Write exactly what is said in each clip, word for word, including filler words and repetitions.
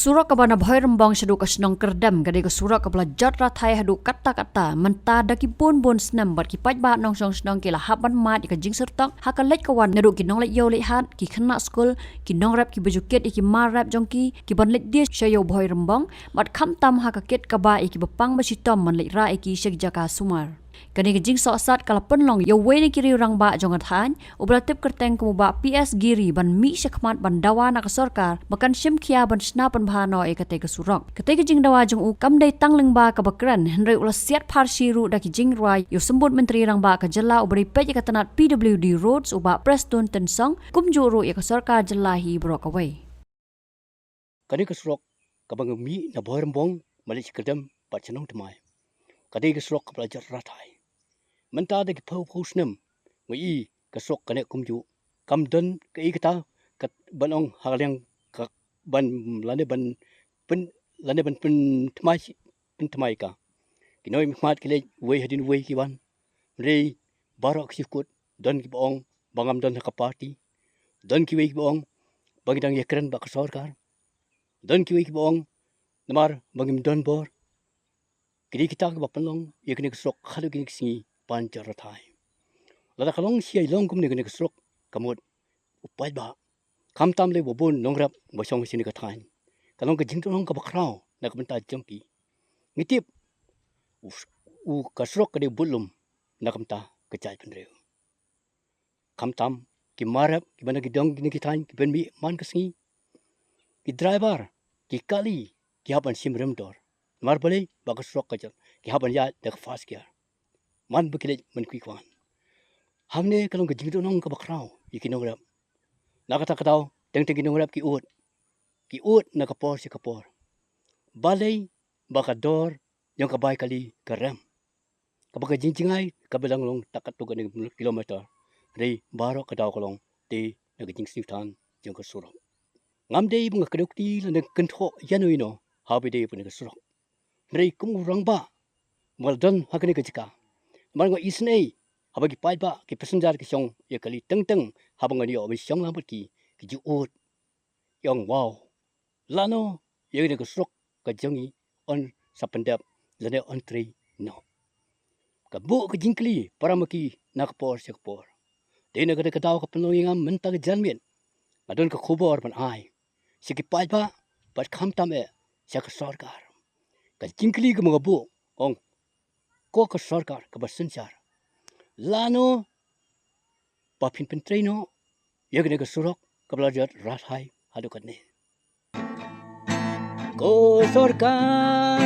Surok kaba na Bhoirymbong shaduh ka shnong Kyrdem ka dei ka surok kaba la jot rathai haduh katta katta mynta da ki bun bun snem, bad ki paidbah nongshong shnong ki la hap ban mad ïa ka jingsyrtok ha ka leit ka wan naduh ki nongleit ïew leit hat, ki khynnah skul, ki nongrep kiba ju kit ïa ki mar rep jong ki, kiban leit die sha ïew Bhoirymbong, bad khamtam ha ka kit kaba ïa kiba pang ba shitom ban leit rah ïa ki sha ki jaka sumar. Kane ka jingsohsat ka la pynlong ïa uwei na ki riew rangbah jong ka thaiñ, uba la tip kyrteng kum u Bah P S Giri, ban mih shakhmat ban dawa na ka sorkar ba kan shim khia ban shna pynbha noh ïa katei ka surok. Katei ka jingdawa jong u kam dei tang lyngba kaba kren, hynrei u la siat pharshi ruh da ki jingrwai ïa u Symbud Myntri Rangbah ka jylla uba dei peit ïa ka tnat P W D Roads, u Bah Prestone Tynsong, kumjuh ruh ïa ka sorkar jylla hi baroh kawei. Kane ka surok kaba nga mih na Bhoirymbong ban leit sha Kyrdem bad sha Nongthymmai, ka dei ka surok kaba la jot rathai. Mynta da ki phew phew snem nga i ka surok kane kumjuh, kam don kaei kata ka ban ong ha ka liang ka ban lane ban pyn lane ban pynthymmai shi pynthymmai ka. Ki nongmihkhmat ki leit uwei hadien uwei ki wan. Hynrei baroh ki shu kut, don kiba ong ba ngam don ha ka party. Don kiwei kiba ong ba ngi dang ïakren bad ka sorkar. Don kiwei kiba ong namar ba ngim don bor. Ki dei kita kiba pynlong ïa kane ka surok haduh kine ki sngi ban jot rathai. Lada ka long shi ïa long kumne kane ka surok, ka mut u paidbah, khamtam lei ba bun nongrep ba shong shane ka thaiñ, ka long ka jingdonkam kaba khraw na ka bynta jong ki. Ngi tip u, u ka surok ka dei budlum na ka bynta ka jaitbynriew. Khamtam ki mar rep kiba na ki dong kine ki thaiñ kiban mih man ka sngi, ki driver, ki kali, ki hap ban shim rem dor. Namar balei? Ba ka surok ka jot, ki hap ban ïaid da ka first gear man ba ki leit man ki wan. Hangne ka long ka jingdonkam kaba khraw ïa ki nongrep. Na kata ka daw teng teng ki nongrep ki ud, ki ud na ka por sha ka por. Balei? Ba ka dor jong ka bai kali ka rem, kaba ka jingjngai kaba dang long ta katto katne kilometer. Hynrei baroh ka daw ka long te na ka jingsngewthan jong ka surok. Ngam dei ba nga kdew kti lane kynthoh ïano ïano haba ïadei bad kane ka surok. Hynrei kum u rangbah ba la don ha kane ka jaka, namar nga isynei haba ki paidbah, ki passenger ki shong ïa kali teng teng, haba ngan ïoh ban shong lang bad ki, ki ju ud, ong, wow, lano ïa kane ka surok ka jong ngi yn sa pyndep lane yn trei noh? Ka buh ka jingkylli para ma ki na ka por sha ka por. Dei na kata ka daw ka pynlong ïa nga mynta ka janmiet nga don ka khubor ban ai sha ki paidbah bad khamtam eh sha ka sorkar. Ka jingkylli kaba nga buh, ong, ko ka sorkar kaba synshar, lano ba phin pyntrei noh ïa kane ka surok kaba la jot rathai haduh katne? Ko sorkar,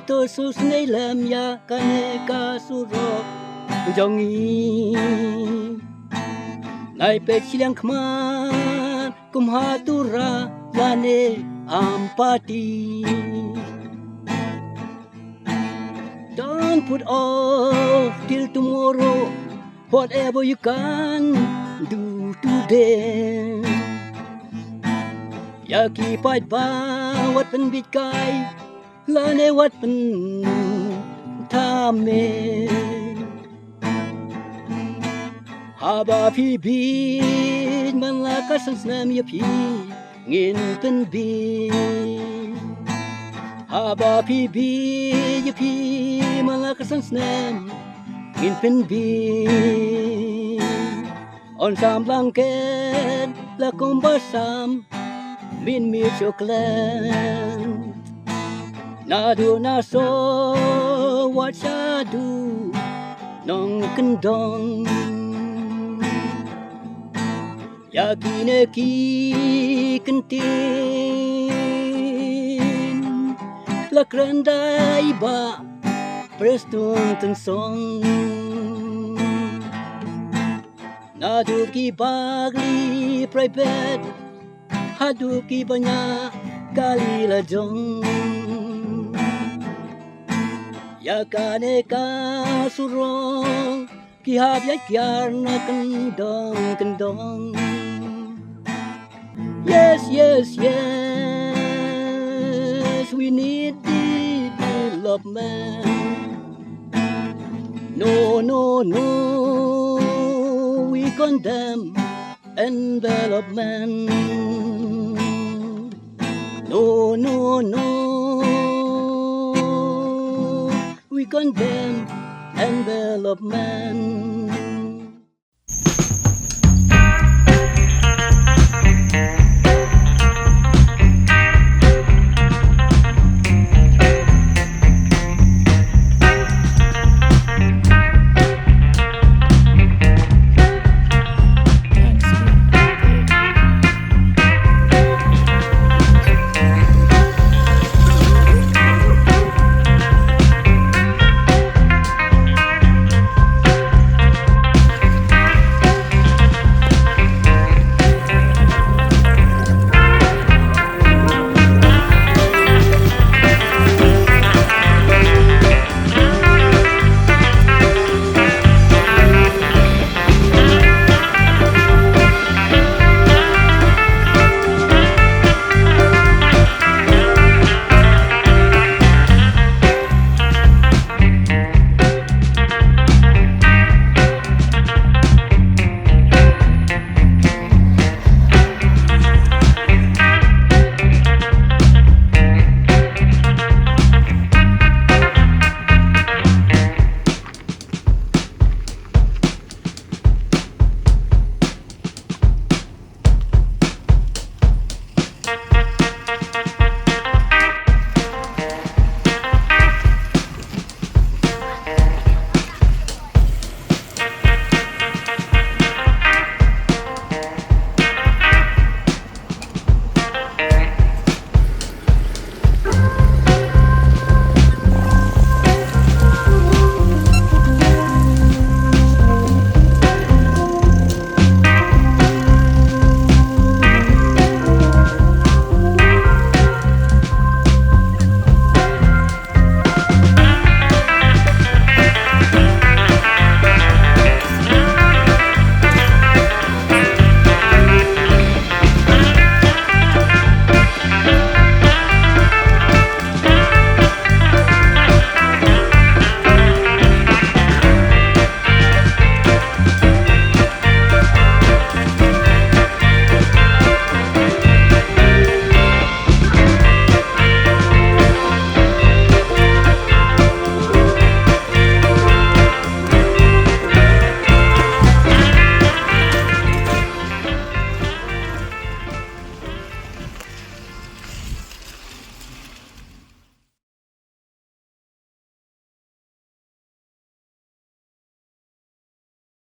to sngewsynei lem ïa kane ka surok jong ngi. Nai peit shiliang khmat kum ha Tura lane Ampati. Don't put off till tomorrow whatever you can do today. Ïa ki paidbah wat pynbit kai lane wat pynthame. Haba phi bit man la ka san snem ïa phi ngin pynbit. Haba phi bit ïa phi man la ka san snem ngin pynbit. Yn sam blanket la kumba sam minmiet shukleng. Naduh na shuwa wat shaduh nongkyndong. Ïa kine ki kyntien la kren da i Bah Prestone Tynsong. Naduh ki bakri private haduh ki banya kali la jong. Ïa kane ka surok ki hap ïa kiar na kyndong kyndong. Yes, yes, yes, we need development. No, no, no, we condemn envelopment. No, no, no. We condemn envelopment.